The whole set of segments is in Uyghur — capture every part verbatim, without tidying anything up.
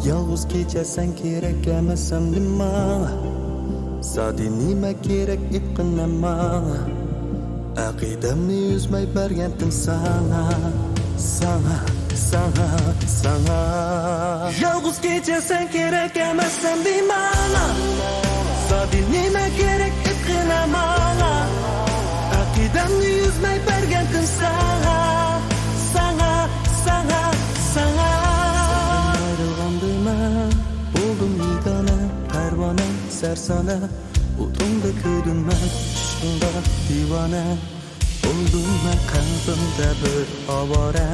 يالغۇز كېچە سەن كېرەك ئەمەس ئەمدى ماڭا. زادى نېمە كېرەك ئېيتقىن ماڭا. ئەقىدەمنى ئۈزمەي بەرگەنتىم ساڭا، ساڭا، ساڭا، ساڭا. يالغۇز كېچە سەن كېرەك ئەمەس ئەمدى ماڭا. زادى نېمە كېرەك ئېيتقىن ماڭا. ئەقىدەمنى ئۈزمەي بەرگەنتىم ساڭا، ساڭا، ساڭا، ساڭا. سەندىن ئايرىلغاندىمەن، بولدۇم بىگانە، پەرۋانە، سەرسانە. ئوتۇڭدا كۆيدۈم مەن، ئىشقىڭدا دىۋانە. بولدۇم مەن قەلبىمدە بىر ئاۋارە.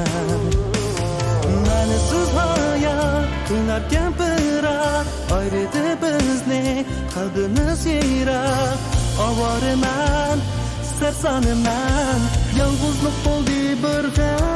مەنىسىز ھايات قىيناركەن بىراق، ئايرىدى بىزنى قەلبىمىز يىراق. ئاۋارىمەن، سەرسانىمەن، يالغۇزلۇق بولدى بىر غەم.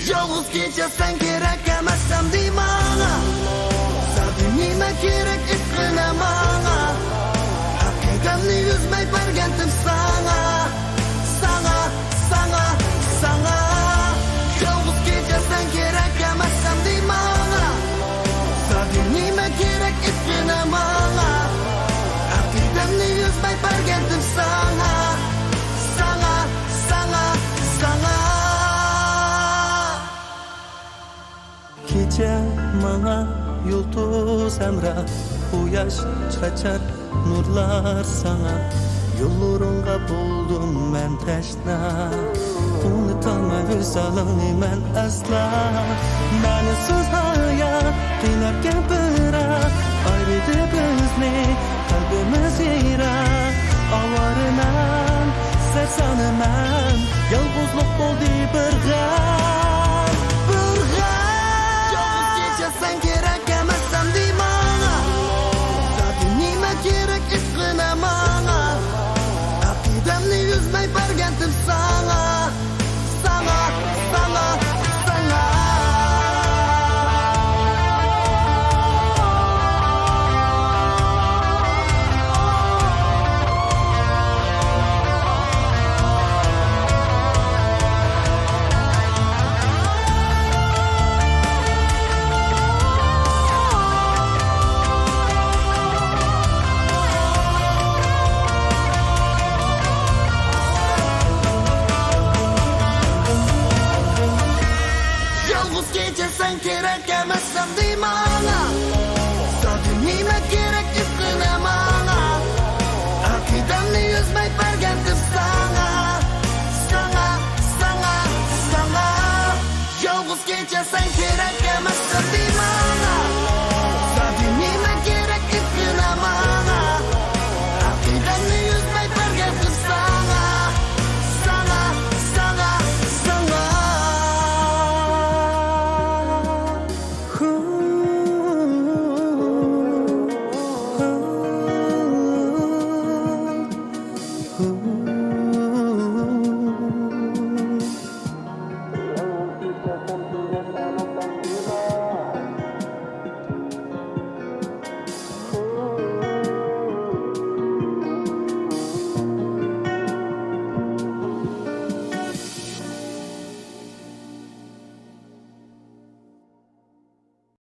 يالغۇز كېچە سەن كېرەك ئەمەس ئەمدى ماڭا. زادى نېمە كېرەك ئېيتقىن ماڭا. ئەقىدەمنى ئۈزمەي بەرگەنتىم ساڭا، ساڭا، ساڭا، ساڭا. يالغۇز كېچە سەن كېرەك ئەمەس ئەمدى ماڭا. زادى نېمە كېرەك ئېيتقىن ماڭا. ئەقىدەمنى ئۈزمەي بەرگەنتىم ساڭا، ساڭا، ساڭا، ساڭا. كېچە ماڭا يۇلتۇز ھەمراھ، قۇياش چاچار نۇرلار ساڭا. يوللىرىڭغا بولدۇم مەن تەشنا، ئۇنتالماي ۋىسالىڭنى مەن ئەسلا. مەنىسىز ھايات قىيناركەن بىراق، ئايرىدى بىزنى قەلبىمىز يىراق. ئاۋارىمەن، سەرسانىمەن، يالغۇزلۇق بولدى بىر غەم، بىر غەم. يالغۇز كېچە سەن كېرەك ئەمەس ئەمدى ماڭا. زادى نېمە كېرەك ئېيتقىن ماڭا. ئەقىدەمنى ئۈزمەي بەرگەنتىم ساڭا، ساڭا، ساڭا، ساڭا. يالغۇز كېچە سەن كېرەك ئەمەس ئەمدى ماڭا. زادى نېمە كېرەك ئېيتقىن ماڭا. ئەقىدەمنى ئۈزمەي بەرگەنتىم ساڭا، ساڭا، ساڭا، ساڭا. يالغۇز كېچە سەن كېرەك ئەمەس.